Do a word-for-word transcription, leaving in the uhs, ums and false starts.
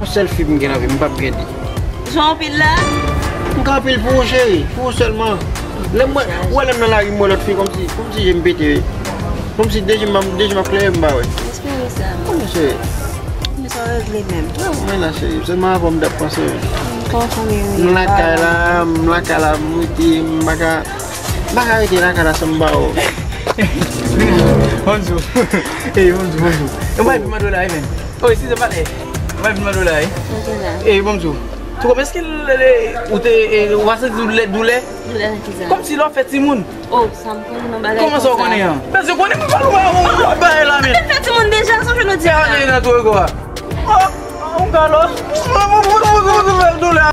Yon sèl fi m gen nan vi m, m p ap gen de. Jan anpil la? M gen anpil pou ou, cheri, pou ou sèlman. Lè m wè, ou wè lè m nan lari, m wè lòt fi, kòmsi, kòmsi je m pete, wi. Kòmsi de je m, de je m ap klere, m pa wè. Espere sa. Kòman, cheri? Men sa w regle menm. Mwen la, cheri, sèlman avè w m t ap panse, wi. Kòman fanmi w ye? M lakay la, m lakay la, m rete, m pa ka, m pa ka rete lakay la san m ba w. Bonjou. Ey, bonjou, bonjou. Ou pa vin mande w la, wi, men. Oi, si se pa lè. Ou pa vin mande w la, wi. Mwen te la. Ey, bonjou. Tou kòm èske l, l, ou te, e, ou pa santi doulè, doulè? Doulè nan ki sa? Kòmsi lè w fè timoun. Oh, sa m konnen nan bagay konsa. Kòman sa w konnen an? Paske konnen mwen pa nou pa yon lòt bagay la, men. Mwen te fè timoun deja, sonje nou di sa. Gade nan tou kò a. Oh, yon galon. Mwen, mwen, mwen, mwen, mwen, mwen, doulè.